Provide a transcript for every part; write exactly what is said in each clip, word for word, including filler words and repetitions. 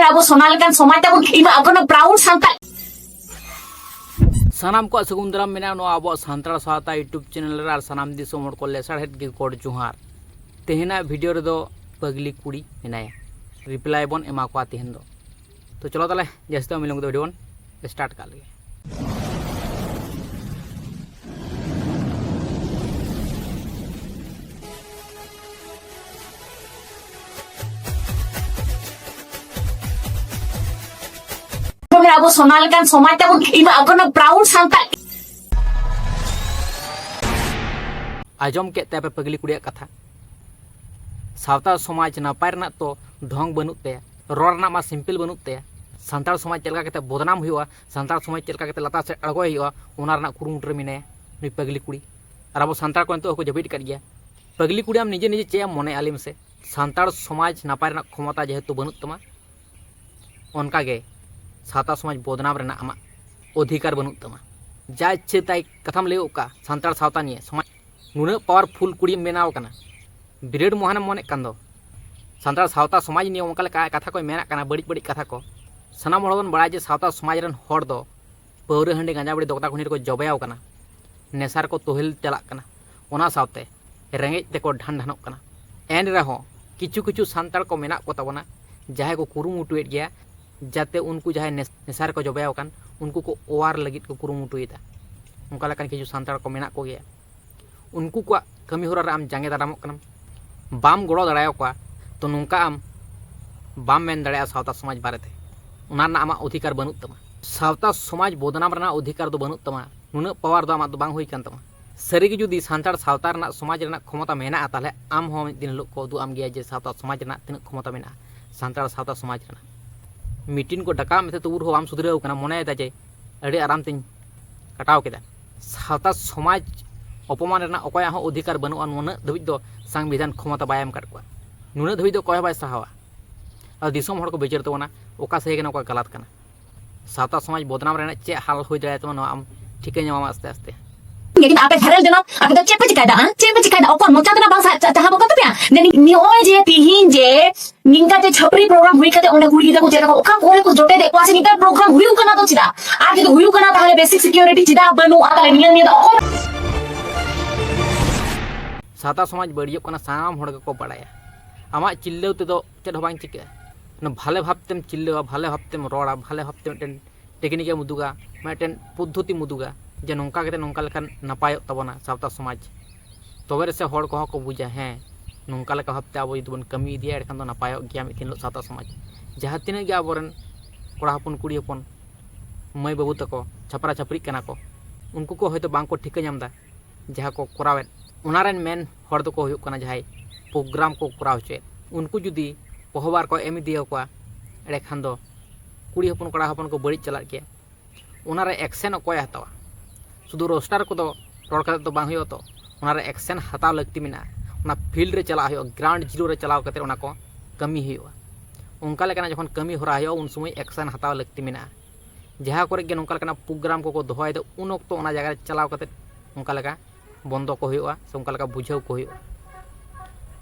ᱟᱵᱚ ᱥᱚᱱᱟ ᱞᱮᱠᱟᱱ ᱥᱚᱢᱟᱡᱽ ᱛᱟᱵᱚᱱ, ᱤᱧ ᱫᱚ ᱟᱵᱚ ᱫᱚ proud ᱥᱟᱱᱛᱟᱲ᱾ ᱥᱟᱱᱟᱢ ᱠᱚᱣᱟᱜ ᱥᱟᱹᱜᱩᱱ ᱫᱟᱨᱟᱢ ᱢᱮᱱᱟᱜᱼᱟ ᱱᱚᱣᱟ ᱟᱵᱚᱣᱟᱜ ᱥᱟᱱᱛᱟᱲ ᱥᱟᱶᱛᱟ YouTube ᱪᱮᱱᱮᱞ ᱨᱮ, ᱟᱨ ᱥᱟᱱᱟᱢ ᱫᱤᱥᱚᱢ ᱦᱚᱲ ᱠᱚ ᱞᱮᱥᱟᱲᱦᱮᱫ ᱜᱮ ᱜᱚᱰ ᱡᱚᱦᱟᱨ᱾ ᱛᱮᱦᱮᱧᱟᱜ ᱵᱷᱤᱰᱤᱭᱳ ᱨᱮᱫᱚ ᱯᱟᱹᱜᱽᱞᱤ ᱠᱩᱲᱤ ᱢᱮᱱᱟᱭᱟ, ᱨᱤᱯᱞᱟᱭ ᱵᱚᱱ ᱮᱢᱟ ᱠᱚᱣᱟ ᱛᱮᱦᱮᱧ ᱫᱚ᱾ ᱛᱚ ᱪᱚᱞᱚ ᱛᱟᱦᱞᱮ ᱡᱟᱹᱥᱛᱤ ᱵᱟᱝ ᱵᱤᱞᱚᱢ ᱠᱟᱛᱮ ᱵᱷᱤᱰᱤᱭᱳ ᱵᱚᱱ ᱥᱴᱟᱨᱴ ᱠᱟᱜ ᱞᱮᱜᱮ᱾ ᱟᱵᱚ ᱥᱚᱱᱟ ᱞᱮᱠᱟᱱ ᱥᱚᱢᱟᱡᱽ ᱛᱟᱵᱚᱱ, ᱤᱧ ᱫᱚ ᱟᱵᱚ ᱫᱚ proud ᱥᱟᱱᱛᱟᱲ᱾ ᱟᱸᱡᱚᱢ ᱠᱮᱫ ᱛᱟᱭᱟ ᱯᱮ ᱯᱟᱹᱜᱽᱞᱤ ᱠᱩᱲᱤᱭᱟᱜ ᱠᱟᱛᱷᱟ᱾ ᱥᱟᱶᱛᱟ ᱥᱚᱢᱟᱡᱽ ᱱᱟᱯᱟᱭ ᱨᱮᱱᱟᱜ ᱛᱚ ᱰᱷᱚᱝ ᱵᱟᱹᱱᱩᱜ ᱛᱟᱭᱟ, ᱨᱚᱲ ᱨᱮᱱᱟᱜ ᱢᱟ ᱥᱤᱢᱯᱤᱞ ᱵᱟᱹᱱᱩᱜ ᱛᱟᱭᱟ᱾ ᱥᱟᱱᱛᱟᱲ ᱥᱚᱢᱟᱡᱽ ᱪᱮᱫ ᱞᱮᱠᱟ ᱠᱟᱛᱮ ᱵᱚᱫᱱᱟᱢ ᱦᱩᱭᱩᱜᱼᱟ, ᱥᱟᱱᱛᱟᱲ ᱥᱚᱢᱟᱡᱽ ᱪᱮᱫ ᱞᱮᱠᱟ ᱠᱟᱛᱮ ᱞᱟᱛᱟᱨ ᱥᱮᱫ ᱟᱬᱜᱚᱭ ᱦᱩᱭᱩᱜᱼᱟ, ᱚᱱᱟ ᱨᱮᱱᱟᱜ ᱠᱩᱨᱩᱢᱩᱴᱩ ᱨᱮ ᱢᱮᱱᱟᱭᱟ ᱱᱩᱭ ᱯᱟᱹᱜᱽᱞᱤ ᱠᱩᱲᱤ᱾ ᱟᱨ ᱟᱵᱚ ᱥᱟᱱᱛᱟᱲ ᱠᱚ ᱱᱤᱛᱚᱜ ᱦᱚᱸᱠᱚ ᱡᱟᱹᱯᱤᱫ ᱟᱠᱟᱫ ᱜᱮᱭᱟ᱾ ᱯᱟᱹᱜᱽᱞᱤ ᱠᱩᱲᱤ, ᱟᱢ ᱱᱤᱡᱮ ᱱᱤᱡᱮ ᱪᱮᱫ ᱮᱢ ᱢᱚᱱᱮᱭᱟ ᱞᱟᱹᱭ ᱢᱮᱥᱮ? ᱥᱟᱱᱛᱟᱲ ᱥᱚᱢᱟᱡᱽ ᱱᱟᱯᱟᱭ ᱨᱮᱱᱟᱜ ᱠᱷᱚᱢᱚᱛᱟ ᱡᱮᱦᱮᱛᱩ ᱵᱟᱹᱱᱩᱜ ᱛᱟᱢᱟ, ᱚᱱᱠᱟᱜᱮ ᱥᱟᱶᱛᱟ ᱥᱚᱢᱟᱡᱽ ᱵᱚᱫᱱᱟᱢ ᱨᱮᱱᱟᱜ ᱟᱢᱟᱜ ᱚᱫᱷᱤᱠᱟᱨ ᱵᱟᱹᱱᱩᱜ ᱛᱟᱢᱟ᱾ ᱡᱟ ᱤᱪᱪᱷᱟᱹ ᱛᱟᱭ ᱠᱟᱛᱷᱟᱢ ᱞᱟᱹᱭ ᱜᱚᱫ ᱠᱟᱜᱼᱟ ᱥᱟᱱᱛᱟᱲ ᱥᱟᱶᱛᱟ ᱱᱤᱭᱮ, ᱥᱚᱢᱟᱡᱽ ᱱᱩᱱᱟᱹᱜ powerful ᱠᱩᱲᱤᱢ ᱵᱮᱱᱟᱣ ᱟᱠᱟᱱᱟ, ᱵᱤᱨᱟᱴ ᱢᱚᱦᱟᱱᱮᱢ ᱢᱚᱱᱮᱜ ᱠᱟᱱ ᱫᱚ᱾ ᱥᱟᱱᱛᱟᱲ ᱥᱟᱶᱛᱟ ᱥᱚᱢᱟᱡᱽ ᱱᱤᱭᱮ ᱚᱱᱠᱟ ᱞᱮᱠᱟ ᱠᱟᱛᱷᱟ ᱠᱚᱭ ᱢᱮᱱᱟᱜ ᱠᱟᱱᱟ, ᱵᱟᱹᱲᱤᱡ ᱵᱟᱹᱲᱤᱡ ᱠᱟᱛᱷᱟ ᱠᱚ᱾ ᱥᱟᱱᱟᱢ ᱦᱚᱲ ᱵᱚᱱ ᱵᱟᱲᱟᱭᱟ ᱡᱮ ᱥᱟᱶᱛᱟ ᱥᱚᱢᱟᱡᱽ ᱨᱮᱱ ᱦᱚᱲ ᱫᱚ ᱯᱟᱹᱣᱨᱟᱹ, ᱦᱟᱺᱰᱤ, ᱜᱟᱸᱡᱟ, ᱵᱟᱹᱲᱤ, ᱫᱚᱠᱛᱟ ᱠᱩᱱᱦᱤ ᱨᱮᱠᱚ ᱡᱚᱵᱮᱭᱟᱣ ᱠᱟᱱᱟ, ᱱᱮᱥᱟ ᱨᱮᱠᱚ ᱛᱚᱦᱮᱞ ᱪᱟᱞᱟᱜ ᱠᱟᱱᱟ, ᱚᱱᱟ ᱥᱟᱶᱛᱮ ᱨᱮᱸᱜᱮᱡ ᱛᱮᱠᱚ ᱰᱷᱟᱱ ᱰᱷᱟᱱᱚᱜ ᱠᱟᱱᱟ᱾ ᱮᱱ ᱨᱮᱦᱚᱸ ᱠᱤᱪᱷᱩ ᱠᱤᱪᱷᱩ ᱥᱟᱱᱛᱟᱲ ᱠᱚ ᱢᱮᱱᱟᱜ ᱠᱚ ᱛᱟᱵᱚᱱᱟ, ᱡᱟᱦᱟᱸᱭ ᱠᱚ ᱠᱩᱨᱩᱢᱩᱴᱩᱭᱮᱫ ᱜᱮᱭᱟ ᱡᱟᱛᱮ ᱩᱱᱠᱩ ᱡᱟᱦᱟᱸᱭ ᱱᱮᱥ-, ᱱᱮᱥᱟ ᱨᱮᱠᱚ ᱡᱚᱵᱮᱭᱟᱣ ᱟᱠᱟᱱ, ᱩᱱᱠᱩ ᱠᱚ ᱚᱣᱟᱨ ᱞᱟᱹᱜᱤᱫ ᱠᱚ ᱠᱩᱨᱩᱢᱩᱴᱩᱭᱮᱫᱟ᱾ ᱚᱱᱠᱟ ᱞᱮᱠᱟᱱ ᱠᱤᱪᱷᱩ ᱥᱟᱱᱛᱟᱲ ᱠᱚ ᱢᱮᱱᱟᱜ ᱠᱚᱜᱮᱭᱟ᱾ ᱩᱱᱠᱩ ᱠᱚᱣᱟᱜ ᱠᱟᱹᱢᱤ ᱦᱚᱨᱟ ᱨᱮ ᱟᱢ ᱡᱟᱸᱜᱮ ᱫᱟᱨᱟᱢᱚᱜ ᱠᱟᱱᱟᱢ, ᱵᱟᱢ ᱜᱚᱲᱚ ᱫᱟᱲᱮᱭᱟᱠᱚᱣᱟ, ᱛᱚ ᱱᱚᱝᱠᱟ ᱟᱢ ᱵᱟᱢ ᱢᱮᱱ ᱫᱟᱲᱮᱭᱟᱜᱼᱟ ᱥᱟᱶᱛᱟ ᱥᱚᱢᱟᱡᱽ ᱵᱟᱨᱮᱛᱮ᱾ ᱚᱱᱟ ᱨᱮᱱᱟᱜ ᱟᱢᱟᱜ ᱚᱫᱷᱤᱠᱟᱨ ᱵᱟᱹᱱᱩᱜ ᱛᱟᱢᱟ᱾ ᱥᱟᱶᱛᱟ ᱥᱚᱢᱟᱡᱽ ᱵᱚᱫᱱᱟᱢ ᱨᱮᱱᱟᱜ ᱚᱫᱷᱤᱠᱟᱨ ᱫᱚ ᱵᱟᱹᱱᱩᱜ ᱛᱟᱢᱟ, ᱱᱩᱱᱟᱹᱜ power ᱫᱚ ᱟᱢᱟᱜ ᱫᱚ ᱵᱟᱝ ᱦᱩᱭ ᱠᱟᱱ ᱛᱟᱢᱟ᱾ ᱥᱟᱹᱨᱤᱜᱮ ᱡᱩᱫᱤ ᱥᱟᱱᱛᱟᱲ ᱥᱟᱶᱛᱟ ᱨᱮᱱᱟᱜ, ᱥᱚᱢᱟᱡᱽ ᱨᱮᱱᱟᱜ ᱠᱷᱚᱢᱚᱛᱟ ᱢᱮᱱᱟᱜᱼᱟ, ᱛᱟᱦᱞᱮ ᱟᱢ ᱦᱚᱸ ᱢᱤᱫ ᱫᱤᱱ ᱦᱤᱞᱳᱜ ᱠᱚ ᱩᱫᱩᱜ ᱟᱢ ᱜᱮᱭᱟ ᱡᱮ ᱥᱟᱶᱛᱟ ᱥᱚᱢᱟᱡᱽ ᱨᱮᱱᱟᱜ ᱛᱤᱱᱟᱹᱜ ᱠᱷᱚᱢᱚᱛᱟ ᱢᱮᱱᱟᱜᱼᱟ, ᱥᱟᱱᱛᱟᱲ ᱥᱟᱶᱛᱟ ᱥᱚᱢᱟᱡᱽ ᱨᱮᱱᱟᱜ᱾ ᱢᱤᱴᱤᱝ ᱠᱚ ᱰᱟᱠᱟᱣ ᱢᱮᱛᱮ ᱛᱚᱵᱩ ᱨᱮᱦᱚᱸ ᱵᱟᱢ ᱥᱩᱫᱷᱨᱟᱹᱣ ᱠᱟᱱᱟ, ᱢᱚᱱᱮᱭᱮᱫᱟ ᱡᱮ ᱟᱹᱰᱤ ᱟᱨᱟᱢ ᱛᱤᱧ ᱠᱟᱴᱟᱣ ᱠᱮᱫᱟ᱾ ᱥᱟᱶᱛᱟ ᱥᱚᱢᱟᱡᱽ ᱚᱯᱚᱢᱟᱱ ᱨᱮᱱᱟᱜ ᱚᱠᱚᱭᱟᱜ ᱦᱚᱸ ᱚᱫᱷᱤᱠᱟᱨ ᱵᱟᱹᱱᱩᱜᱼᱟ, ᱱᱩᱱᱟᱹᱜ ᱫᱷᱟᱹᱵᱤᱡ ᱫᱚ ᱥᱚᱝᱵᱤᱫᱷᱟᱱ ᱠᱷᱚᱢᱚᱛᱟ ᱵᱟᱭ ᱮᱢ ᱟᱠᱟᱫ ᱠᱚᱣᱟ, ᱱᱩᱱᱟᱹᱜ ᱫᱷᱟᱹᱵᱤᱡ ᱫᱚ ᱚᱠᱚᱭ ᱦᱚᱸ ᱵᱟᱭ ᱥᱟᱦᱟᱣᱟ᱾ ᱟᱫᱚ ᱫᱤᱥᱚᱢ ᱦᱚᱲ ᱠᱚ ᱵᱤᱪᱟᱹᱨ ᱛᱟᱵᱚᱱᱟ, ᱚᱠᱟ ᱥᱟᱹᱦᱤ ᱠᱟᱱᱟ, ᱚᱠᱟ ᱜᱟᱞᱟᱛ ᱠᱟᱱᱟ᱾ ᱥᱟᱶᱛᱟ ᱥᱚᱢᱟᱡᱽ ᱵᱚᱫᱱᱟᱢ ᱨᱮᱱᱟᱜ ᱪᱮᱫ ᱦᱟᱞ ᱦᱩᱭ ᱫᱟᱲᱮᱭᱟᱛᱟᱢᱟ, ᱱᱚᱣᱟ ᱟᱢ ᱴᱷᱤᱠᱟᱹ ᱧᱟᱢᱟᱢ ᱟᱥᱛᱮ ᱟᱥᱛᱮ᱾ ᱞᱮᱠᱤᱱ ᱟᱯᱮ ᱵᱷᱟᱭᱨᱟᱞ ᱡᱚᱱᱚᱜ, ᱟᱯᱮ ᱫᱚ ᱪᱮᱫ ᱯᱮ ᱪᱤᱠᱟᱭᱫᱟ? ᱦᱮᱸ? ᱪᱮᱫ ᱯᱮ ᱪᱤᱠᱟᱭᱫᱟ? ᱚᱠᱚᱨ ᱢᱚᱪᱟ ᱛᱮᱱᱟᱜ ᱵᱟᱝ ᱥᱟ-, ᱪᱟ-, ᱪᱟᱦᱟ ᱵᱚᱱ ᱛᱟᱯᱮᱭᱟ? ᱡᱮ ᱱᱤ-, ᱱᱚᱜᱼᱚᱭ ᱡᱮ ᱛᱤᱦᱤᱧ ᱡᱮ ᱱᱤᱝᱠᱟ ᱛᱮ ᱪᱷᱟᱹᱯᱨᱤ ᱯᱨᱳᱜᱨᱟᱢ ᱦᱩᱭ ᱠᱟᱛᱮ ᱚᱸᱰᱮ ᱠᱩᱲᱤ ᱜᱤᱫᱽᱨᱟᱹ ᱠᱚ ᱪᱮᱫ ᱞᱮᱠᱟ ᱚᱠᱟ ᱠᱚᱨᱮ ᱠᱚ ᱡᱚᱴᱮᱫᱮᱫ ᱠᱚᱣᱟ ᱥᱮ ᱱᱤᱝᱠᱟ ᱯᱨᱳᱜᱨᱟᱢ ᱦᱩᱭᱩᱜ ᱠᱟᱱᱟ ᱫᱚ ᱪᱮᱫᱟᱜ? ᱟᱨ ᱡᱩᱫᱤ ᱦᱩᱭᱩᱜ ᱠᱟᱱᱟ ᱛᱟᱦᱚᱞᱮ ᱵᱮᱥᱤᱠ ᱥᱤᱠᱤᱭᱩᱨᱤᱴᱤ ᱪᱮᱫᱟᱜ ᱵᱟᱹᱱᱩᱜᱼᱟ? ᱛᱟᱦᱚᱞᱮ ᱱᱤᱭᱟᱹ ᱱᱤᱭᱟᱹ ᱫᱚ ᱚᱠᱚᱭ? ᱥᱟᱶᱛᱟ ᱥᱚᱢᱟᱡᱽ ᱵᱟᱹᱲᱤᱡᱚᱜ ᱠᱟᱱᱟ, ᱥᱟᱱᱟᱢ ᱦᱚᱲ ᱜᱮᱠᱚ ᱵᱟᱲᱟᱭᱟ᱾ ᱟᱢᱟᱜ ᱪᱤᱞᱞᱟᱹᱣ ᱛᱮᱫᱚ ᱪᱮᱫ ᱦᱚᱸ ᱵᱟᱝ ᱪᱤᱠᱟᱹᱜᱼᱟ᱾ ᱚᱱᱟ ᱵᱷᱟᱞᱮ ᱵᱷᱟᱵᱽ ᱛᱮᱢ ᱪᱤᱞᱞᱟᱹᱣᱟ, ᱵᱷᱟᱞᱮ ᱵᱷᱟᱵᱽ ᱛᱮᱢ ᱨᱚᱲᱟ, ᱵᱷᱟᱞᱮ ᱵᱷᱟᱵᱽ ᱛᱮ ᱢᱤᱫᱴᱮᱱ ᱴᱮᱠᱱᱤᱠᱮᱢ ᱩᱫᱩᱜᱟ, ᱢᱤᱫᱴᱮᱱ ᱯᱚᱫᱽᱫᱷᱚᱛᱤᱢ ᱩᱫᱩᱜᱟ ᱡᱮ ᱱᱚᱝᱠᱟ ᱠᱟᱛᱮ ᱱᱚᱝᱠᱟ ᱞᱮᱠᱷᱟᱱ ᱱᱟᱯᱟᱭᱚᱜ ᱛᱟᱵᱚᱱᱟ ᱥᱟᱶᱛᱟ ᱥᱚᱢᱟᱡᱽ᱾ ᱛᱚᱵᱮ ᱨᱮᱥᱮ ᱦᱚᱲ ᱠᱚᱦᱚᱸ ᱠᱚ ᱵᱩᱡᱟ, ᱦᱮᱸ, ᱱᱚᱝᱠᱟ ᱞᱮᱠᱟ ᱵᱷᱟᱵᱽᱛᱮ ᱟᱵᱚ ᱡᱩᱫᱤ ᱵᱚᱱ ᱠᱟᱹᱢᱤ ᱤᱫᱤᱭᱟ, ᱮᱸᱰᱮᱠᱷᱟᱱ ᱫᱚ ᱱᱟᱯᱟᱭᱚᱜ ᱜᱮᱭᱟ ᱢᱤᱫ ᱫᱤᱱ ᱦᱤᱞᱳᱜ ᱥᱟᱶᱛᱟ ᱥᱚᱢᱟᱡᱽ᱾ ᱡᱟᱦᱟᱸ ᱛᱤᱱᱟᱹᱜ ᱜᱮ ᱟᱵᱚᱨᱮᱱ ᱠᱚᱲᱟ ᱦᱚᱯᱚᱱ, ᱠᱩᱲᱤ ᱦᱚᱯᱚᱱ, ᱢᱟᱹᱭ ᱵᱟᱹᱵᱩ ᱛᱟᱠᱚ ᱪᱷᱟᱯᱨᱟ ᱪᱷᱟᱯᱨᱤᱜ ᱠᱟᱱᱟ ᱠᱚ, ᱩᱱᱠᱩ ᱠᱚ ᱦᱚᱭᱛᱳ ᱵᱟᱝ ᱠᱚ ᱴᱷᱤᱠᱟᱹ ᱧᱟᱢ ᱮᱫᱟ ᱡᱟᱦᱟᱸ ᱠᱚ ᱠᱚᱨᱟᱣᱮᱫ᱾ ᱚᱱᱟ ᱨᱮᱱ ᱢᱮᱱ ᱦᱚᱲ ᱫᱚᱠᱚ ᱦᱩᱭᱩᱜ ᱠᱟᱱᱟ ᱡᱟᱦᱟᱸᱭ ᱯᱨᱳᱜᱨᱟᱢ ᱠᱚ ᱠᱚᱨᱟᱣ ᱦᱚᱪᱚᱭᱮᱫ᱾ ᱩᱱᱠᱩ ᱡᱩᱫᱤ ᱯᱚᱦᱚᱵᱟᱨ ᱠᱚ ᱮᱢ ᱤᱫᱤᱭᱟᱠᱚᱣᱟ, ᱮᱸᱰᱮᱠᱷᱟᱱ ᱫᱚ ᱠᱩᱲᱤ ᱦᱚᱯᱚᱱ ᱠᱚᱲᱟ ᱦᱚᱯᱚᱱ ᱠᱚ ᱵᱟᱹᱲᱤᱡ ᱪᱟᱞᱟᱜ ᱜᱮᱭᱟ᱾ ᱚᱱᱟ ᱨᱮ ᱮᱠᱥᱮᱱ ᱚᱠᱚᱭᱮ ᱦᱟᱛᱟᱣᱟ? ᱥᱩᱫᱷᱩ ᱨᱳᱥᱴᱟᱨ ᱠᱚᱫᱚ ᱨᱚᱲ ᱠᱟᱛᱮ ᱫᱚ ᱵᱟᱝ ᱦᱩᱭᱩᱜᱼᱟ ᱛᱚ, ᱚᱱᱟ ᱨᱮ ᱮᱠᱥᱮᱱ ᱦᱟᱛᱟᱣ ᱞᱟᱹᱠᱛᱤ ᱢᱮᱱᱟᱜᱼᱟ᱾ ᱚᱱᱟ ᱯᱷᱤᱞᱰ ᱨᱮ ᱪᱟᱞᱟᱜ ᱦᱩᱭᱩᱜᱼᱟ, ᱜᱨᱟᱣᱩᱱᱰ ᱡᱤᱨᱳ ᱨᱮ ᱪᱟᱞᱟᱣ ᱠᱟᱛᱮ ᱚᱱᱟ ᱠᱚ ᱠᱟᱹᱢᱤ ᱦᱩᱭᱩᱜᱼᱟ᱾ ᱚᱱᱠᱟ ᱞᱮᱠᱟᱱᱟᱜ ᱡᱚᱠᱷᱚᱱ ᱠᱟᱹᱢᱤ ᱦᱚᱨᱟ ᱦᱩᱭᱩᱜᱼᱟ, ᱩᱱ ᱥᱚᱢᱚᱭ ᱮᱠᱥᱮᱱ ᱦᱟᱛᱟᱣ ᱞᱟᱹᱠᱛᱤ ᱢᱮᱱᱟᱜᱼᱟ᱾ ᱡᱟᱦᱟᱸ ᱠᱚᱨᱮ ᱜᱮ ᱱᱚᱝᱠᱟ ᱞᱮᱠᱟᱱᱟᱜ ᱯᱨᱳᱜᱨᱟᱢ ᱠᱚᱠᱚ ᱫᱚᱦᱚᱭᱮᱫᱟ, ᱩᱱ ᱚᱠᱛᱚ ᱚᱱᱟ ᱡᱟᱭᱜᱟ ᱨᱮ ᱪᱟᱞᱟᱣ ᱠᱟᱛᱮ ᱚᱱᱠᱟ ᱞᱮᱠᱟ ᱵᱚᱱᱫᱚ ᱠᱚ ᱦᱩᱭᱩᱜᱼᱟ, ᱥᱮ ᱚᱱᱠᱟ ᱞᱮᱠᱟ ᱵᱩᱡᱷᱟᱹᱣ ᱠᱚ ᱦᱩᱭᱩᱜᱼᱟ᱾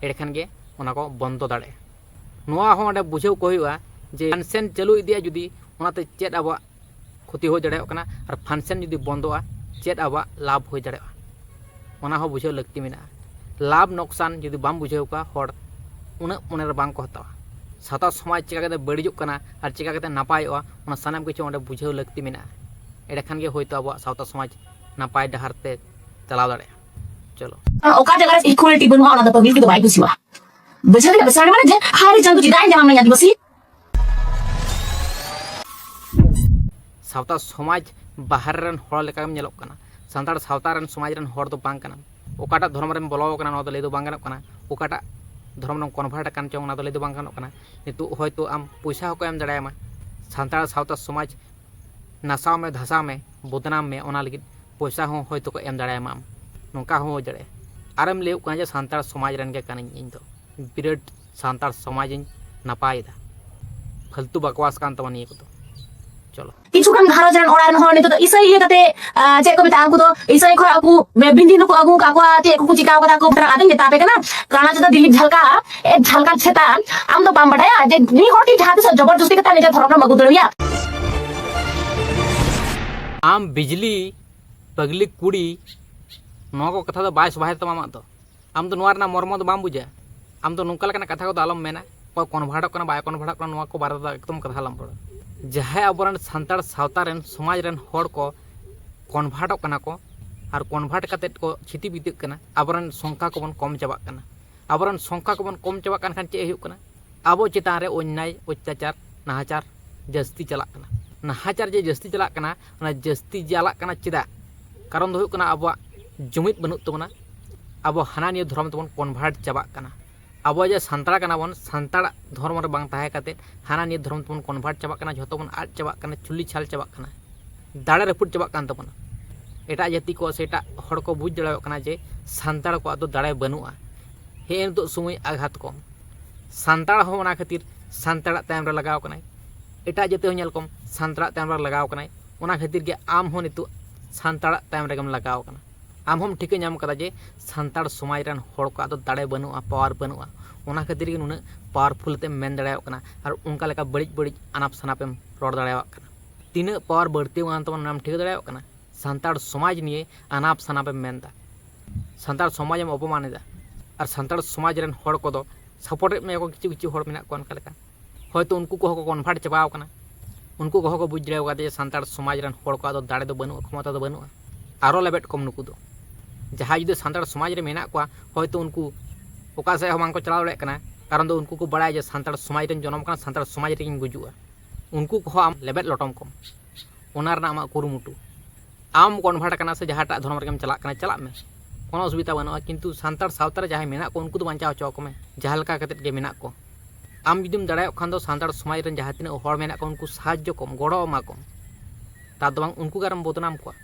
ᱮᱸᱰᱮᱠᱷᱟᱱ ᱜᱮ ᱚᱱᱟ ᱠᱚ ᱵᱚᱱᱫᱚ ᱫᱟᱲᱮᱭᱟᱜᱼᱟ᱾ ᱱᱚᱣᱟ ᱦᱚᱸ ᱚᱸᱰᱮ ᱵᱩᱡᱷᱟᱹᱣ ᱠᱚ ᱦᱩᱭᱩᱜᱼᱟ ᱡᱮ ᱯᱷᱟᱱᱥᱮᱱ ᱪᱟᱹᱞᱩ ᱤᱫᱤᱜᱼᱟ, ᱡᱩᱫᱤ ᱚᱱᱟᱛᱮ ᱪᱮᱫ ᱟᱵᱚᱣᱟᱜ ᱠᱷᱚᱛᱤ ᱦᱩᱭ ᱫᱟᱲᱮᱭᱟᱜ ᱠᱟᱱᱟ, ᱟᱨ ᱯᱷᱟᱱᱥᱮᱱ ᱡᱩᱫᱤ ᱵᱚᱱᱫᱚᱜᱼᱟ, ᱪᱮᱫ ᱟᱵᱚᱣᱟᱜ ᱞᱟᱵᱷ ᱦᱩᱭ ᱫᱟᱲᱮᱭᱟᱜᱼᱟ, ᱚᱱᱟ ᱦᱚᱸ ᱵᱩᱡᱷᱟᱹᱣ ᱞᱟᱹᱠᱛᱤ ᱢᱮᱱᱟᱜᱼᱟ᱾ ᱞᱟᱵᱷ ᱱᱚᱠᱥᱟᱱ ᱡᱩᱫᱤ ᱵᱟᱢ ᱵᱩᱡᱷᱟᱹᱣ ᱠᱚᱣᱟ, ᱦᱚᱲ ᱩᱱᱟᱹᱜ ᱢᱚᱱᱮ ᱨᱮ ᱵᱟᱝ ᱠᱚ ᱦᱟᱛᱟᱣᱟ᱾ ᱥᱟᱶᱛᱟ ᱥᱚᱢᱟᱡᱽ ᱪᱤᱠᱟ ᱠᱟᱛᱮ ᱵᱟᱹᱲᱤᱡᱚᱜ ᱠᱟᱱᱟ ᱟᱨ ᱪᱤᱠᱟ ᱠᱟᱛᱮ ᱱᱟᱯᱟᱭᱚᱜᱼᱟ, ᱚᱱᱟ ᱥᱟᱱᱟᱢ ᱠᱤᱪᱷᱩ ᱚᱸᱰᱮ ᱵᱩᱡᱷᱟᱹᱣ ᱞᱟᱹᱠᱛᱤ ᱢᱮᱱᱟᱜᱼᱟ᱾ ᱮᱸᱰᱮᱠᱷᱟᱱ ᱜᱮ ᱦᱳᱭᱛᱳ ᱟᱵᱚᱣᱟᱜ ᱥᱟᱶᱛᱟ ᱥᱚᱢᱟᱡᱽ ᱱᱟᱯᱟᱭ ᱰᱟᱦᱟᱨ ᱛᱮ ᱪᱟᱞᱟᱣ ᱫᱟᱲᱮᱭᱟᱜᱼᱟ᱾ ᱪᱚᱞᱚ᱾ ᱚᱠᱟ ᱡᱟᱭᱜᱟ ᱨᱮ ᱤᱠᱩᱣᱟᱞᱤᱴᱤ ᱵᱟᱹᱱᱩᱜᱼᱟ, ᱚᱱᱟ ᱫᱚ ᱯᱟᱵᱽᱞᱤᱠ ᱫᱚ ᱵᱟᱭ ᱠᱩᱥᱤᱣᱟᱜᱼᱟ᱾ ᱵᱩᱡᱷᱟᱹᱣ ᱠᱮᱫᱟ ᱯᱮ? ᱥᱟᱨ, ᱢᱟᱱᱮ ᱡᱮ, ᱦᱟᱭ ᱨᱮ ᱪᱟᱸᱫᱚ, ᱪᱮᱫᱟᱜ ᱤᱧ ᱡᱟᱱᱟᱢ ᱞᱮᱱᱟ ᱟᱹᱫᱤᱵᱟᱹᱥᱤ? ᱥᱟᱶᱛᱟ ᱥᱚᱢᱟᱡᱽ ᱵᱟᱦᱨᱮ ᱨᱮᱱ ᱦᱚᱲ ᱞᱮᱠᱟᱢ ᱧᱮᱞᱚᱜ ᱠᱟᱱᱟ᱾ ᱥᱟᱱᱛᱟᱲ ᱥᱟᱶᱛᱟ ᱨᱮᱱ, ᱥᱚᱢᱟᱡᱽ ᱨᱮᱱ ᱦᱚᱲ ᱫᱚ ᱵᱟᱝ ᱠᱟᱱᱟᱢ᱾ ᱚᱠᱟᱴᱟᱜ ᱫᱷᱚᱨᱚᱢ ᱨᱮᱢ ᱵᱚᱞᱚ ᱟᱠᱟᱱᱟ, ᱱᱚᱣᱟ ᱫᱚ ᱞᱟᱹᱭ ᱫᱚ ᱵᱟᱝ ᱜᱟᱱᱚᱜ ᱠᱟᱱᱟ᱾ ᱚᱠᱟᱴᱟᱜ ᱫᱷᱚᱨᱚᱢ ᱨᱮᱢ ᱠᱚᱱᱵᱷᱟᱨᱴ ᱟᱠᱟᱱ ᱪᱚᱝ, ᱚᱱᱟ ᱫᱚ ᱞᱟᱹᱭ ᱫᱚ ᱵᱟᱝ ᱜᱟᱱᱚᱜ ᱠᱟᱱᱟ᱾ ᱱᱤᱛᱚᱜ ᱦᱚᱭᱛᱳ ᱟᱢ ᱯᱚᱭᱥᱟ ᱦᱚᱸᱠᱚ ᱮᱢ ᱫᱟᱲᱮᱭᱟᱢᱟ, ᱥᱟᱱᱛᱟᱲ ᱥᱟᱶᱛᱟ ᱥᱚᱢᱟᱡᱽ ᱱᱟᱥᱟᱣ ᱢᱮ, ᱫᱷᱟᱥᱟᱣ ᱢᱮ, ᱵᱚᱫᱱᱟᱢ ᱢᱮ, ᱚᱱᱟ ᱞᱟᱹᱜᱤᱫ ᱯᱚᱭᱥᱟ ᱦᱚᱸ ᱦᱚᱭᱛᱳ ᱠᱚ ᱮᱢ ᱫᱟᱲᱮᱭᱟᱢᱟ᱾ ᱟᱢ ᱱᱚᱝᱠᱟ ᱦᱚᱸ ᱦᱩᱭ ᱫᱟᱲᱮᱭᱟᱜᱼᱟ᱾ ᱟᱨᱮᱢ ᱞᱟᱹᱭᱚᱜ ᱠᱟᱱᱟ ᱡᱮ ᱥᱟᱱᱛᱟᱲ ᱥᱚᱢᱟᱡᱽ ᱨᱮᱱ ᱜᱮ ᱠᱟᱹᱱᱟᱹᱧ ᱤᱧ ᱫᱚ, ᱵᱤᱨᱟᱴ ᱥᱟᱱᱛᱟᱲ ᱥᱚᱢᱟᱡᱽ ᱤᱧ ᱱᱟᱯᱟᱭᱮᱫᱟ᱾ ᱯᱷᱟᱞᱛᱩ ᱵᱟᱠᱣᱟᱥ ᱠᱟᱱ ᱛᱟᱢᱟ ᱱᱤᱭᱟᱹ ᱠᱚᱫᱚ᱾ ᱪᱚᱞᱚ᱾ ᱠᱤᱪᱷᱩ ᱜᱟᱱ ᱜᱷᱟᱨᱚᱸᱡᱽ ᱨᱮᱱ ᱚᱲᱟᱜ ᱨᱮᱱ ᱦᱚᱲ ᱱᱤᱛᱚᱜ ᱫᱚ ᱤᱥᱟᱹᱭ ᱤᱭᱟᱹ ᱠᱟᱛᱮ, ᱟᱸ, ᱪᱮᱫ ᱠᱚ ᱢᱮᱛᱟᱜᱼᱟ, ᱩᱱᱠᱩ ᱫᱚ ᱤᱥᱟᱹᱭ ᱠᱷᱚᱱ ᱟᱠᱚ ᱵᱤᱱᱫᱤ ᱱᱩᱠᱩ ᱟᱹᱜᱩ ᱟᱠᱟᱫ ᱠᱚᱣᱟ, ᱪᱮᱫ ᱠᱚᱠᱚ ᱪᱤᱠᱟᱹ ᱟᱠᱟᱫᱟ ᱠᱚ᱾ ᱟᱫᱚᱧ ᱢᱮᱛᱟ ᱯᱮ ᱠᱟᱱᱟ, ᱠᱟᱬᱟ ᱡᱟᱫᱟ ᱫᱤᱞᱤᱯ ᱡᱷᱟᱞᱠᱟ, ᱮ ᱡᱷᱟᱞᱠᱟ ᱪᱷᱮᱛᱟ, ᱟᱢ ᱫᱚ ᱵᱟᱢ ᱵᱟᱰᱟᱭᱟ ᱡᱮ ᱢᱤᱫ ᱦᱚᱲ ᱠᱤ ᱡᱟᱦᱟᱸ ᱛᱤᱥᱚᱜ ᱡᱚᱵᱚᱨ ᱡᱚᱥᱛᱤ ᱠᱟᱛᱮ ᱱᱤᱡᱮᱨ ᱫᱷᱚᱨᱚᱢ ᱨᱮᱢ ᱟᱹᱜᱩ ᱫᱟᱲᱮᱣᱟᱭᱟ? ᱟᱢ ᱵᱤᱡᱽᱞᱤ ᱯᱟᱜᱽᱞᱤ ᱠᱩᱲᱤ, ᱱᱚᱣᱟ ᱠᱚ ᱠᱟᱛᱷᱟ ᱫᱚ ᱵᱟᱭ ᱥᱚᱵᱷᱟᱭ ᱛᱟᱢᱟ ᱟᱢᱟᱜ ᱫᱚ᱾ ᱟᱢ ᱫᱚ ᱱᱚᱣᱟ ᱨᱮᱱᱟᱜ ᱢᱚᱨᱢᱚ ᱫᱚ ᱵᱟᱢ ᱵᱩᱡᱟ᱾ ᱟᱢ ᱫᱚ ᱱᱚᱝᱠᱟ ᱞᱮᱠᱟᱱᱟᱜ ᱠᱟᱛᱷᱟ ᱠᱚᱫᱚ ᱟᱞᱚᱢ ᱢᱮᱱᱟ, ᱚᱠᱚᱭ ᱠᱚᱱᱵᱷᱟᱨᱴᱚᱜ ᱠᱟᱱᱟ, ᱵᱟᱭ ᱠᱚᱱᱵᱷᱟᱨᱴᱚᱜ ᱠᱟᱱᱟ, ᱱᱚᱣᱟ ᱠᱚ ᱵᱟᱨᱮ ᱫᱚ ᱮᱠᱫᱚᱢ ᱠᱟᱛᱷᱟ ᱟᱞᱚᱢ ᱨᱚᱲᱟ᱾ ᱡᱟᱦᱟᱸᱭ ᱟᱵᱚᱨᱮᱱ ᱥᱟᱱᱛᱟᱲ ᱥᱟᱶᱛᱟ ᱨᱮᱱ, ᱥᱚᱢᱟᱡᱽ ᱨᱮᱱ ᱦᱚᱲ ᱠᱚ ᱠᱚᱱᱵᱷᱟᱨᱴᱚᱜ ᱠᱟᱱᱟ ᱠᱚ ᱟᱨ ᱠᱚᱱᱵᱷᱟᱨᱴ ᱠᱟᱛᱮᱫ ᱠᱚ ᱪᱷᱤᱛᱤ ᱵᱤᱛᱟᱹᱜ ᱠᱟᱱᱟ, ᱟᱵᱚᱨᱮᱱ ᱥᱚᱝᱠᱷᱟ ᱠᱚᱵᱚᱱ ᱠᱚᱢ ᱪᱟᱵᱟᱜ ᱠᱟᱱᱟ᱾ ᱟᱵᱚᱨᱮᱱ ᱥᱚᱝᱠᱷᱟ ᱠᱚᱵᱚᱱ ᱠᱚᱢ ᱪᱟᱵᱟᱜ ᱠᱟᱱ ᱠᱷᱟᱱ ᱪᱮᱫ ᱦᱩᱭᱩᱜ ᱠᱟᱱᱟ? ᱟᱵᱚ ᱪᱮᱛᱟᱱ ᱨᱮ ᱚᱱᱱᱭᱟᱭ, ᱚᱛᱛᱟᱪᱟᱨ, ᱱᱟᱦᱟᱪᱟᱨ ᱡᱟᱹᱥᱛᱤ ᱪᱟᱞᱟᱜ ᱠᱟᱱᱟ᱾ ᱱᱟᱦᱟᱪᱟᱨ ᱡᱮ ᱡᱟᱹᱥᱛᱤ ᱪᱟᱞᱟᱜ ᱠᱟᱱᱟ, ᱚᱱᱟ ᱡᱟᱹᱥᱛᱤ ᱪᱟᱞᱟᱜ ᱠᱟᱱᱟ ᱪᱮᱫᱟᱜ? ᱠᱟᱨᱚᱱ ᱫᱚ ᱦᱩᱭᱩᱜ ᱠᱟᱱᱟ ᱟᱵᱚᱣᱟᱜ ᱡᱩᱢᱤᱫ ᱵᱟᱹᱱᱩᱜ ᱛᱟᱵᱚᱱᱟ᱾ ᱟᱵᱚ ᱦᱟᱱᱟ ᱱᱤᱭᱟᱹ ᱫᱷᱚᱨᱚᱢ ᱛᱮᱵᱚᱱ ᱠᱚᱱᱵᱷᱟᱨᱴ ᱪᱟᱵᱟᱜ ᱠᱟᱱᱟ᱾ ᱟᱵᱚ ᱡᱮ ᱥᱟᱱᱛᱟᱲ ᱠᱟᱱᱟ ᱵᱚᱱ, ᱥᱟᱱᱛᱟᱲ ᱫᱷᱚᱨᱚᱢ ᱨᱮ ᱵᱟᱝ ᱛᱟᱦᱮᱸ ᱠᱟᱛᱮ ᱦᱟᱱᱟ ᱱᱤᱭᱟᱹ ᱫᱷᱚᱨᱚᱢ ᱛᱮᱵᱚᱱ ᱠᱚᱱᱵᱷᱟᱨᱴ ᱪᱟᱵᱟᱜ ᱠᱟᱱᱟ, ᱡᱷᱚᱛᱚ ᱵᱚᱱ ᱟᱫ ᱪᱟᱵᱟᱜ ᱠᱟᱱᱟ, ᱪᱩᱞᱤ ᱪᱷᱟᱞ ᱪᱟᱵᱟᱜ ᱠᱟᱱᱟ, ᱫᱟᱲᱮ ᱨᱟᱹᱯᱩᱫ ᱪᱟᱵᱟᱜ ᱠᱟᱱ ᱛᱟᱵᱚᱱᱟ᱾ ᱮᱴᱟᱜ ᱡᱟᱹᱛᱤ ᱠᱚ ᱥᱮ ᱮᱴᱟᱜ ᱦᱚᱲ ᱠᱚ ᱵᱩᱡᱽ ᱫᱟᱲᱮᱭᱟᱜ ᱠᱟᱱᱟ ᱡᱮ ᱥᱟᱱᱛᱟᱲ ᱠᱚᱣᱟᱜ ᱫᱚ ᱫᱟᱲᱮ ᱵᱟᱹᱱᱩᱜᱼᱟ᱾ ᱦᱮᱸ, ᱱᱤᱛᱚᱜ ᱥᱚᱢᱚᱭ ᱟᱜᱷᱟᱛ ᱠᱚ, ᱥᱟᱱᱛᱟᱲ ᱦᱚᱸ ᱚᱱᱟ ᱠᱷᱟᱹᱛᱤᱨ ᱥᱟᱱᱛᱟᱲᱟᱜ ᱛᱟᱭᱚᱢ ᱨᱮ ᱞᱟᱜᱟᱣ ᱠᱟᱱᱟᱭ᱾ ᱮᱴᱟᱜ ᱡᱟᱹᱛᱤ ᱦᱚᱸ ᱧᱮᱞ ᱠᱚᱢ, ᱥᱟᱱᱛᱟᱲᱟᱜ ᱛᱟᱭᱚᱢ ᱨᱮ ᱞᱟᱜᱟᱣ ᱠᱟᱱᱟᱭ᱾ ᱚᱱᱟ ᱠᱷᱟᱹᱛᱤᱨ ᱜᱮ ᱟᱢ ᱦᱚᱸ ᱱᱤᱛᱚᱜ ᱥᱟᱱᱛᱟᱲᱟᱜ ᱛᱟᱭᱚᱢ ᱨᱮᱜᱮᱢ ᱞᱟᱜᱟᱣ ᱠᱟᱱᱟ᱾ ᱟᱢ ᱦᱚᱸᱢ ᱴᱷᱤᱠᱟᱹ ᱧᱟᱢ ᱠᱟᱫᱟ ᱡᱮ ᱥᱟᱱᱛᱟᱲ ᱥᱚᱢᱟᱡᱽ ᱨᱮᱱ ᱦᱚᱲ ᱠᱚᱣᱟᱜ ᱫᱚ ᱫᱟᱲᱮ ᱵᱟᱹᱱᱩᱜᱼᱟ, ᱯᱟᱣᱟᱨ ᱵᱟᱹᱱᱩᱜᱼᱟ᱾ ᱚᱱᱟ ᱠᱷᱟᱹᱛᱤᱨ ᱜᱮ ᱱᱩᱱᱟᱹᱜ ᱯᱟᱣᱟᱨᱯᱷᱩᱞ ᱛᱮᱢ ᱢᱮᱱ ᱫᱟᱲᱮᱭᱟᱜ ᱠᱟᱱᱟ ᱟᱨ ᱚᱱᱠᱟ ᱞᱮᱠᱟ ᱵᱟᱹᱲᱤᱡ ᱵᱟᱹᱲᱤᱡ ᱟᱱᱟᱯ ᱥᱟᱱᱟᱯ ᱮᱢ ᱨᱚᱲ ᱫᱟᱲᱮᱭᱟᱜ ᱠᱟᱱᱟ᱾ ᱛᱤᱱᱟᱹᱜ ᱯᱟᱣᱟᱨ ᱵᱟᱹᱲᱛᱤ ᱟᱠᱟᱱ ᱛᱟᱵᱚᱱᱟ, ᱚᱱᱟᱢ ᱴᱷᱤᱠᱟᱹ ᱫᱟᱲᱮᱭᱟᱜ ᱠᱟᱱᱟ? ᱥᱟᱱᱛᱟᱲ ᱥᱚᱢᱟᱡᱽ ᱱᱤᱭᱮ ᱟᱱᱟᱯ ᱥᱟᱱᱟᱯ ᱮᱢ ᱢᱮᱱᱫᱟ, ᱥᱟᱱᱛᱟᱲ ᱥᱚᱢᱟᱡᱽ ᱮᱢ ᱚᱯᱚᱢᱟᱱ ᱮᱫᱟ᱾ ᱟᱨ ᱥᱟᱱᱛᱟᱲ ᱥᱚᱢᱟᱡᱽ ᱨᱮᱱ ᱦᱚᱲ ᱠᱚᱫᱚ ᱥᱟᱯᱳᱨᱴ ᱮᱫ ᱢᱮᱭᱟ ᱠᱚ, ᱠᱤᱪᱷᱩ ᱠᱤᱪᱷᱩ ᱦᱚᱲ ᱢᱮᱱᱟᱜ ᱠᱚᱣᱟ ᱚᱱᱠᱟ ᱞᱮᱠᱟ᱾ ᱦᱚᱭᱛᱳ ᱩᱱᱠᱩ ᱠᱚᱦᱚᱸ ᱠᱚ ᱠᱚᱱᱵᱷᱟᱨᱴ ᱪᱟᱵᱟᱣ ᱠᱟᱱᱟ, ᱩᱱᱠᱩ ᱠᱚᱦᱚᱸ ᱠᱚ ᱵᱩᱡᱽ ᱫᱟᱲᱮ ᱠᱟᱫᱟ ᱡᱮ ᱥᱟᱱᱛᱟᱲ ᱥᱚᱢᱟᱡᱽ ᱨᱮᱱ ᱦᱚᱲ ᱠᱚᱣᱟᱜ ᱫᱚ ᱫᱟᱲᱮ ᱫᱚ ᱵᱟᱹᱱᱩᱜᱼᱟ, ᱠᱷᱚᱢᱚᱛᱟ ᱫᱚ ᱵᱟᱹᱱᱩᱜᱼᱟ᱾ ᱟᱨᱚ ᱞᱮᱵᱮᱫ ᱠᱚᱢ ᱱᱩᱠᱩ ᱫᱚ, ᱡᱟᱦᱟᱸᱭ ᱡᱩᱫᱤ ᱥᱟᱱᱛᱟᱲ ᱥᱚᱢᱟᱡᱽ ᱨᱮ ᱢᱮᱱᱟᱜ ᱠᱚᱣᱟ, ᱦᱚᱭᱛᱳ ᱩᱱᱠᱩ ᱚᱠᱟ ᱥᱮᱫ ᱦᱚᱸ ᱵᱟᱝᱠᱚ ᱪᱟᱞᱟᱣ ᱫᱟᱲᱮᱭᱟᱜ ᱠᱟᱱᱟ, ᱠᱟᱨᱚᱱ ᱫᱚ ᱩᱱᱠᱩ ᱠᱚ ᱵᱟᱲᱟᱭᱟ ᱡᱮ ᱥᱟᱱᱛᱟᱲ ᱥᱚᱢᱟᱡᱽ ᱨᱮᱧ ᱡᱚᱱᱚᱢ ᱠᱟᱱᱟ, ᱥᱟᱱᱛᱟᱲ ᱥᱚᱢᱟᱡᱽ ᱨᱮᱜᱮᱧ ᱜᱩᱡᱩᱜᱼᱟ᱾ ᱩᱱᱠᱩ ᱠᱚᱦᱚᱸ ᱟᱢ ᱞᱮᱵᱮᱫ ᱞᱚᱴᱚᱢ ᱠᱚᱢ, ᱚᱱᱟ ᱨᱮᱱᱟᱜ ᱟᱢᱟᱜ ᱠᱩᱨᱩᱢᱩᱴᱩ᱾ ᱟᱢ ᱠᱚᱱᱵᱷᱟᱨᱴ ᱟᱠᱟᱱᱟ ᱥᱮ ᱡᱟᱦᱟᱸᱴᱟᱜ ᱫᱷᱚᱨᱚᱢ ᱨᱮᱜᱮᱢ ᱪᱟᱞᱟᱜ ᱠᱟᱱᱟ, ᱪᱟᱞᱟᱜ ᱢᱮ, ᱠᱳᱱᱳ ᱚᱥᱩᱵᱤᱫᱷᱟ ᱵᱟᱹᱱᱩᱜᱼᱟ᱾ ᱠᱤᱱᱛᱩ ᱥᱟᱱᱛᱟᱲ ᱥᱟᱶᱛᱟ ᱨᱮ ᱡᱟᱦᱟᱸᱭ ᱢᱮᱱᱟᱜ ᱠᱚ, ᱩᱱᱠᱩ ᱫᱚ ᱵᱟᱧᱪᱟᱣ ᱦᱚᱪᱚ ᱟᱠᱚ ᱢᱮ, ᱡᱟᱦᱟᱸ ᱞᱮᱠᱟ ᱠᱟᱛᱮᱫ ᱜᱮ ᱢᱮᱱᱟᱜ ᱠᱚ᱾ ᱟᱢ ᱡᱩᱫᱤᱢ ᱫᱟᱲᱮᱭᱟᱜ ᱠᱷᱟᱱ ᱫᱚ ᱥᱟᱱᱛᱟᱲ ᱥᱚᱢᱟᱡᱽ ᱨᱮᱱ ᱡᱟᱦᱟᱸ ᱛᱤᱱᱟᱹᱜ ᱦᱚᱲ ᱢᱮᱱᱟᱜ ᱠᱚ, ᱩᱱᱠᱩ ᱥᱟᱦᱟᱡᱽᱡᱚ ᱠᱚᱢ, ᱜᱚᱲᱚ ᱮᱢᱟ ᱠᱚᱢ᱾ ᱛᱟᱨ ᱫᱚ ᱵᱟᱝ ᱩᱱᱠᱩ ᱜᱮ ᱟᱨᱮᱢ ᱵᱚᱫᱱᱟᱢ ᱠᱚᱣᱟ᱾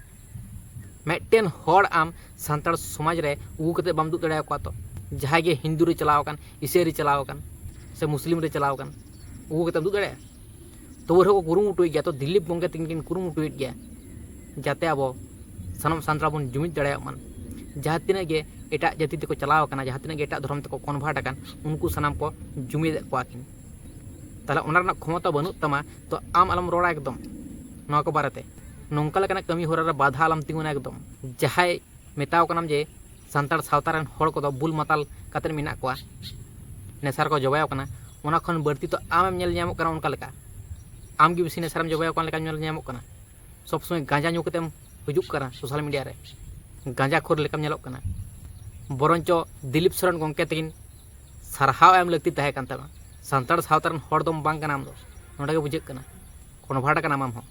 ᱢᱤᱫᱴᱮᱱ ᱦᱚᱲ ᱟᱢ ᱥᱟᱱᱛᱟᱲ ᱥᱚᱢᱟᱡᱽ ᱨᱮ ᱟᱹᱜᱩ ᱠᱟᱛᱮ ᱵᱟᱢ ᱫᱩᱜ ᱫᱟᱲᱮᱭᱟᱠᱚᱣᱟ ᱛᱚ, ᱡᱟᱦᱟᱸᱭ ᱜᱮ ᱦᱤᱱᱫᱩ ᱨᱮ ᱪᱟᱞᱟᱣ ᱟᱠᱟᱱ, ᱤᱥᱟᱹᱭ ᱨᱮ ᱪᱟᱞᱟᱣ ᱟᱠᱟᱱ, ᱥᱮ ᱢᱩᱥᱞᱤᱢ ᱨᱮ ᱪᱟᱞᱟᱣ ᱟᱠᱟᱱ, ᱟᱹᱜᱩ ᱠᱟᱛᱮᱢ ᱫᱩᱜ ᱫᱟᱲᱮᱭᱟᱜᱼᱟ? ᱛᱚᱵᱩ ᱨᱮᱦᱚᱸ ᱠᱚ ᱠᱩᱨᱩᱢᱩᱴᱩᱭᱮᱫ ᱜᱮᱭᱟ᱾ ᱛᱚ ᱫᱤᱞᱤᱯ ᱜᱚᱢᱠᱮ ᱛᱤᱠᱤᱱ ᱠᱤᱱ ᱠᱩᱨᱩᱢᱩᱴᱩᱭᱮᱫ ᱜᱮᱭᱟ ᱡᱟᱛᱮ ᱟᱵᱚ ᱥᱟᱱᱟᱢ ᱥᱟᱱᱛᱟᱲ ᱵᱚᱱ ᱡᱩᱢᱤᱫ ᱫᱟᱲᱮᱭᱟᱜ ᱢᱟ᱾ ᱡᱟᱦᱟᱸ ᱛᱤᱱᱟᱹᱜ ᱜᱮ ᱮᱴᱟᱜ ᱡᱟᱹᱛᱤ ᱛᱮᱠᱚ ᱪᱟᱞᱟᱣ ᱟᱠᱟᱱᱟ, ᱡᱟᱦᱟᱸ ᱛᱤᱱᱟᱹᱜ ᱜᱮ ᱮᱴᱟᱜ ᱫᱷᱚᱨᱚᱢ ᱛᱮᱠᱚ ᱠᱚᱱᱵᱷᱟᱨᱴ ᱟᱠᱟᱱ, ᱩᱱᱠᱩ ᱥᱟᱱᱟᱢ ᱠᱚ ᱡᱩᱢᱤᱫᱮᱫ ᱠᱚᱣᱟ ᱠᱤᱱ᱾ ᱛᱟᱦᱚᱞᱮ ᱚᱱᱟ ᱨᱮᱱᱟᱜ ᱠᱷᱚᱢᱚᱛᱟ ᱵᱟᱹᱱᱩᱜ ᱛᱟᱢᱟ, ᱛᱚ ᱟᱢ ᱟᱞᱚᱢ ᱨᱚᱲᱟ ᱮᱠᱫᱚᱢ ᱱᱚᱣᱟ ᱠᱚ ᱵᱟᱨᱮᱛᱮ᱾ ᱱᱚᱝᱠᱟ ᱞᱮᱠᱟᱱᱟᱜ ᱠᱟᱹᱢᱤ ᱦᱚᱨᱟ ᱨᱮ ᱵᱟᱫᱷᱟ ᱟᱞᱚᱢ ᱛᱤᱸᱜᱩᱱᱟ ᱮᱠᱫᱚᱢ᱾ ᱡᱟᱦᱟᱸᱭ ᱢᱮᱛᱟᱣ ᱠᱟᱱᱟᱢ ᱡᱮ ᱥᱟᱱᱛᱟᱲ ᱥᱟᱶᱛᱟ ᱨᱮᱱ ᱦᱚᱲ ᱠᱚᱫᱚ ᱵᱩᱞ ᱢᱟᱛᱟᱞ ᱠᱟᱛᱮᱫ ᱢᱮᱱᱟᱜ ᱠᱚᱣᱟ, ᱱᱮᱥᱟ ᱨᱮᱠᱚ ᱡᱚᱵᱮ ᱟᱠᱟᱱᱟ, ᱚᱱᱟ ᱠᱷᱚᱱ ᱵᱟᱹᱲᱛᱤ ᱛᱚ ᱟᱢᱮᱢ ᱧᱮᱞ ᱧᱟᱢᱚᱜ ᱠᱟᱱᱟ ᱚᱱᱠᱟ ᱞᱮᱠᱟ᱾ ᱟᱢ ᱜᱮ ᱵᱮᱥᱤ ᱱᱮᱥᱟ ᱨᱮᱢ ᱡᱚᱵᱮ ᱟᱠᱟᱱ ᱞᱮᱠᱟ ᱧᱮᱞ ᱧᱟᱢᱚᱜ ᱠᱟᱱᱟ᱾ ᱥᱚᱵ ᱥᱚᱢᱚᱭ ᱜᱟᱸᱡᱟ ᱧᱩ ᱠᱟᱛᱮᱢ ᱦᱤᱡᱩᱜ ᱠᱟᱱᱟ ᱥᱳᱥᱟᱞ ᱢᱤᱰᱤᱭᱟ ᱨᱮ, ᱜᱟᱸᱡᱟ ᱠᱷᱳᱨ ᱞᱮᱠᱟᱢ ᱧᱮᱞᱚᱜ ᱠᱟᱱᱟ᱾ ᱵᱚᱨᱚᱱᱪᱚ ᱫᱤᱞᱤᱯ ᱥᱚᱨᱮᱱ ᱜᱚᱢᱠᱮ ᱛᱟᱹᱠᱤᱱ ᱥᱟᱨᱦᱟᱣ ᱮᱢ ᱞᱟᱹᱠᱛᱤ ᱛᱟᱦᱮᱸ ᱠᱟᱱ ᱛᱟᱢᱟ᱾ ᱥᱟᱱᱛᱟᱲ ᱥᱟᱶᱛᱟ ᱨᱮᱱ ᱦᱚᱲ ᱫᱚᱢ ᱵᱟᱝ ᱠᱟᱱᱟ ᱟᱢ ᱫᱚ, ᱱᱚᱸᱰᱮ ᱜᱮ ᱵᱩᱡᱷᱟᱹᱜ ᱠᱟᱱᱟ᱾ ᱠᱚᱱᱵᱷᱟᱨᱴ ᱟᱠᱟᱱᱟᱢ ᱟᱢ ᱦᱚᱸ᱾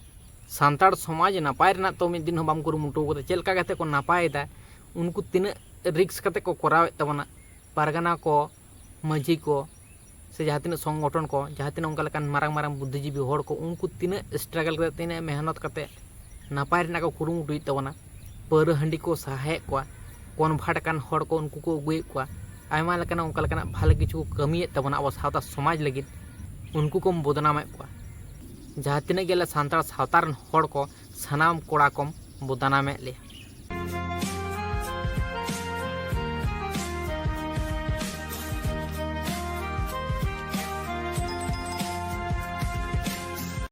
ᱥᱟᱱᱛᱟᱲ ᱥᱚᱢᱟᱡᱽ ᱱᱟᱯᱟᱭ ᱨᱮᱱᱟᱜ ᱛᱚ ᱢᱤᱫ ᱫᱤᱱ ᱦᱚᱸ ᱵᱟᱢ ᱠᱩᱨᱩᱢᱩᱴᱩ ᱠᱟᱫᱟ᱾ ᱪᱮᱫ ᱞᱮᱠᱟ ᱠᱟᱛᱮ ᱠᱚ ᱱᱟᱯᱟᱭᱮᱫᱟ, ᱩᱱᱠᱩ ᱛᱤᱱᱟᱹᱜ ᱨᱤᱠᱥ ᱠᱟᱛᱮ ᱠᱚ ᱠᱚᱨᱟᱣᱮᱫ ᱛᱟᱵᱚᱱᱟ᱾ ᱯᱟᱨᱜᱟᱱᱟ ᱠᱚ, ᱢᱟᱹᱡᱷᱤ ᱠᱚ, ᱥᱮ ᱡᱟᱦᱟᱸ ᱛᱤᱱᱟᱹᱜ ᱥᱚᱝᱜᱚᱴᱷᱚᱱ ᱠᱚ, ᱡᱟᱦᱟᱸ ᱛᱤᱱᱟᱹᱜ ᱚᱱᱠᱟ ᱞᱮᱠᱟᱱ ᱢᱟᱨᱟᱝ ᱢᱟᱨᱟᱝ ᱵᱩᱫᱽᱫᱷᱤᱡᱤᱵᱤ ᱦᱚᱲ ᱠᱚ, ᱩᱱᱠᱩ ᱛᱤᱱᱟᱹᱜ ᱥᱴᱨᱟᱜᱚᱞ ᱠᱟᱛᱮ, ᱛᱤᱱᱟᱹᱜ ᱢᱮᱦᱱᱚᱛ ᱠᱟᱛᱮ ᱱᱟᱯᱟᱭ ᱨᱮᱱᱟᱜ ᱠᱚ ᱠᱩᱨᱩᱢᱩᱴᱩᱭᱮᱫ ᱛᱟᱵᱚᱱᱟ᱾ ᱯᱟᱹᱣᱨᱟᱹ ᱦᱟᱺᱰᱤ ᱠᱚ ᱥᱟᱦᱟᱭᱮᱫ ᱠᱚᱣᱟ, ᱠᱚᱱᱵᱷᱟᱨᱴ ᱟᱠᱟᱱ ᱦᱚᱲ ᱠᱚ ᱩᱱᱠᱩ ᱠᱚ ᱟᱹᱜᱩᱭᱮᱫ ᱠᱚᱣᱟ᱾ ᱟᱭᱢᱟ ᱞᱮᱠᱟᱱᱟᱜ ᱚᱱᱠᱟ ᱞᱮᱠᱟᱱᱟᱜ ᱵᱷᱟᱞᱮ ᱠᱤᱪᱷᱩ ᱠᱚ ᱠᱟᱹᱢᱤᱭᱮᱫ ᱛᱟᱵᱚᱱᱟ ᱟᱵᱚ ᱥᱟᱶᱛᱟ ᱥᱚᱢᱟᱡᱽ ᱞᱟᱹᱜᱤᱫ, ᱩᱱᱠᱩ ᱠᱚᱢ ᱵᱚᱫᱱᱟᱢᱮᱫ ᱠᱚᱣᱟ᱾ ᱡᱟᱦᱟᱸ ᱛᱤᱱᱟᱹᱜ ᱜᱮ ᱟᱞᱮ ᱥᱟᱱᱛᱟᱲ ᱥᱟᱶᱛᱟ ᱨᱮᱱ ᱦᱚᱲ ᱠᱚ, ᱥᱟᱱᱟᱢ ᱠᱚᱲᱟ ᱠᱚᱢ ᱵᱚᱫᱱᱟᱢᱮᱫ ᱞᱮᱭᱟ᱾